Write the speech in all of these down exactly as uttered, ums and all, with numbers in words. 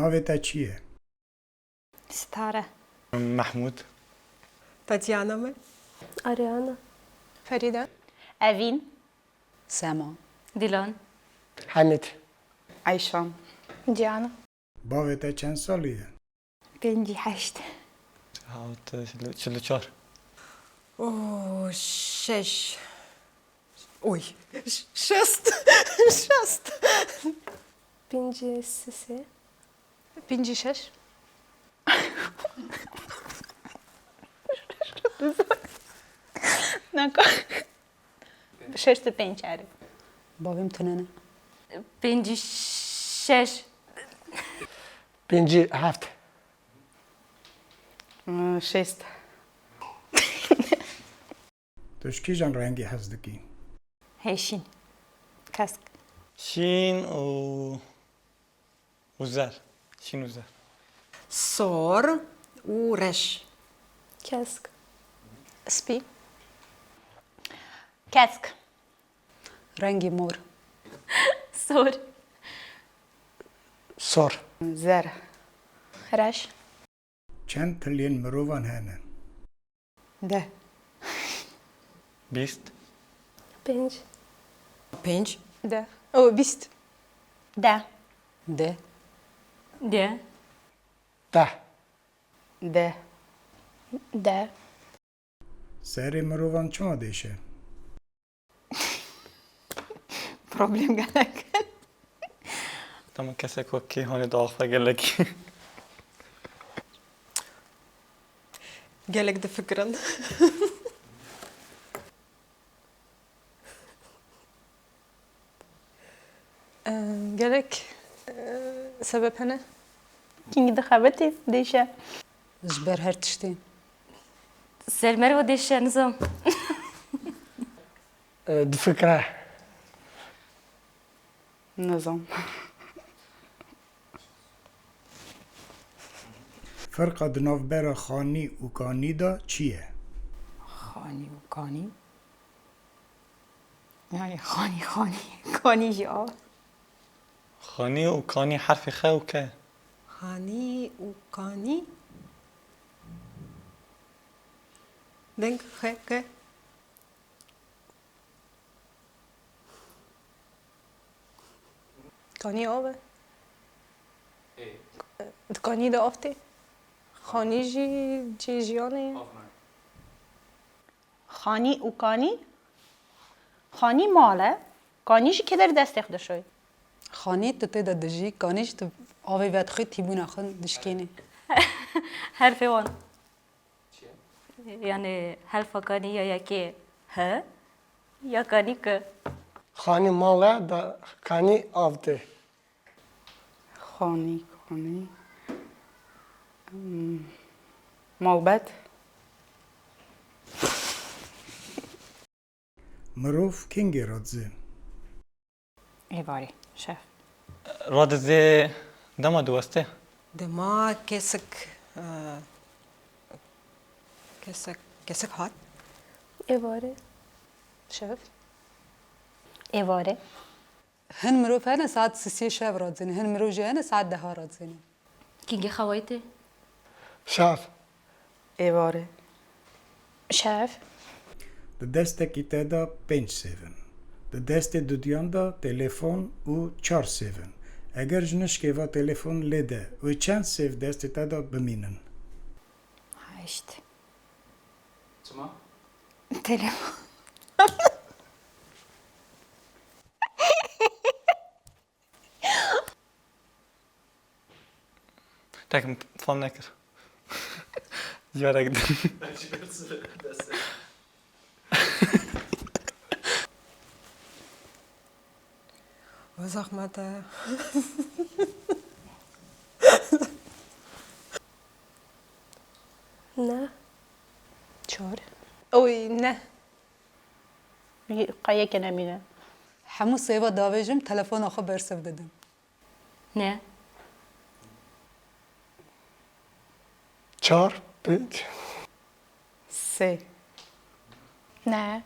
Bavê te çi ye? Sitare. Mehmûd. Tatyana me. Ariana. Ferîde. Evîn. Sema. Dilan. Hemîd. Eyşan. Ciana. Bavê te çend salî ye? Pêncî heşt. Hewt, çil û çar. Oo, şeş. Oy. Şest. Şest. Pêncî sê. Pêncî şeş. Naka. Şeştî pênc erê. Bavê min tune ne. Pêncî şeş. Pêncî heft. Şêst. Tu ji kîjan rengî hez dikî? Hêşîn. Kesk. Şîn û, û zer. Şîn û zer. Sor û reş. Kesk. Spî. Kesk. Rengî mor. Sor. Sor. Zer. Reş. Çend tiliyên mirovan hene? Deh. Bîst. Pênc. Pênc. Deh. O, bîst. Deh. Deh. Deh. Deh. Deh. Deh. Serê mirovan çima dêş e? Problem gelek. Tamam, kesek wek Keyhanê diaxife gelekî. Gelek difikirin. Ee, gelek, ee, sebep hene. Kîngî dixebitî, dêşe. Ji ber her tiştê. Ser merva dêşe, nizam. Ee, difikire. Nizam. Ferqa di navbera xanî û kanî de çi ye? Xanî û kanî? Yani xanî, xanî, kanî jî a. Xanî û kanî herfê xe û ke. Xanî û kanî. Deng xe ke. Kanî av e? Ê. Di kanî de av tê? Xanî jî cihê jiyanê ye. Av nayê. Xanî û kanî? Xanî mal e, kanî jî keder destê xwe dişoyî. Xanî tu tê de dijî, kanî jî tu avê vedixwî tîbûna xwe dişkênî. Herfê wan. Çi ye? Yani helfa kanî ya yekê he, ya kanî ki. Xanî mal e, da kanî av tê. Xanî, kanî. Hmm. Malbet. Mirov kengê radizê? Êvarê, şev. Radizê dema diweste. Dema kesik, e, kesik, kesik hat. Êvarê. Şev. Êvarê. Hin mirov hene saet sisê şev radizêne, hin mirov jî hene saet deha radizêne. Kengî xewayî tê? Şev. Êvarê. Şev. Di destekî te de pênc sêv in. Di destê dudiyan de telefon û çar sêv in. Eger ji nişkê va telefon lê de wê çend sêv destê te de bimînin? Heşt. Çima? Telefon. Tekim fam nekir. Diyarek din. O zahmet e. Ne. Çar. Oy, ne. Qayeke nemîne. Hemû sêva davêjim, telefona xwe bersiv didim. Ne. Çar, pênc. Sê. Ne.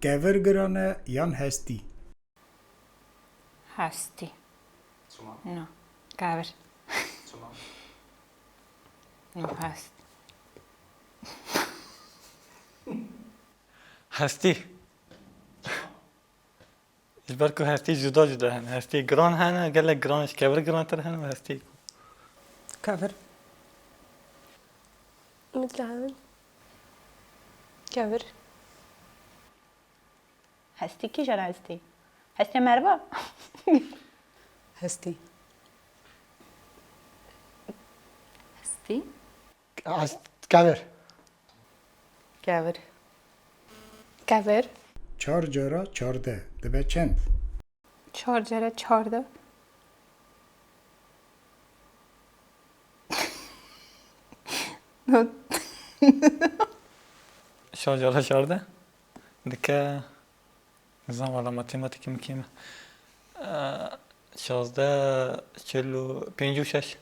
Kevir giran e yan hestî? Hestî. Çima? Na. Kevir. Çima? Nû hest. Hestî. Ji ber ku hestî cuda cuda hene. Hestî giran hene, gelek giran ji kevir girantir hene û hestî. Kevir. Mit lehevin. Kevir. Hestî kîjan hestî? Hestê merva? Hestî. Hestî. Kevir. Kevir. Kevir. Çar cara çardeh dibe çend? Çar cara çardeh. Çar cara çardeh dike, nizam, wala matematîkê min kêm e. Eee, şazdeh, çil û pêncî û şeş.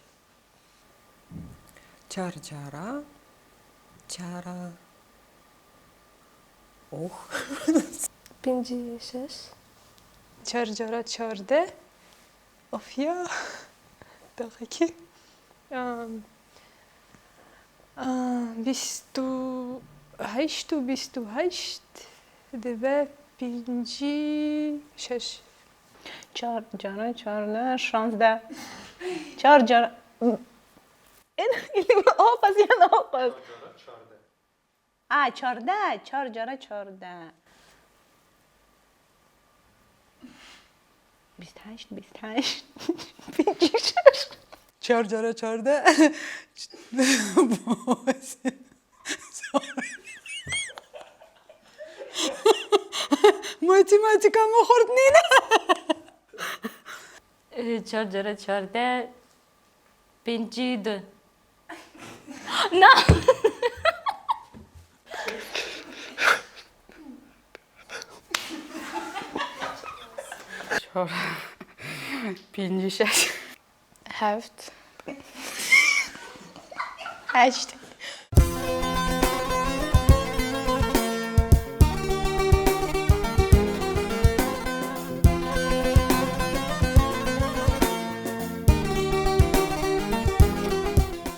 Çar cara, çara, oh. Pêncî şeş. Çar cara çardeh. Of ya. Daxekî. Am, am, bîst û heşt û bîst û heşt dibe pêncî şeş. Çar cara çardeh, şazdeh. Çar cara... Opas yan opas. A, çardeh. Çar cara çardeh. Bîst heşt, bîst heşt. Pêncî şeş. Çar cara çardeh. Matematîka min xurt nîne. Çar cara çardeh, pêncî du. Na. Çar. Pêncî şeş. Heft. Heşt.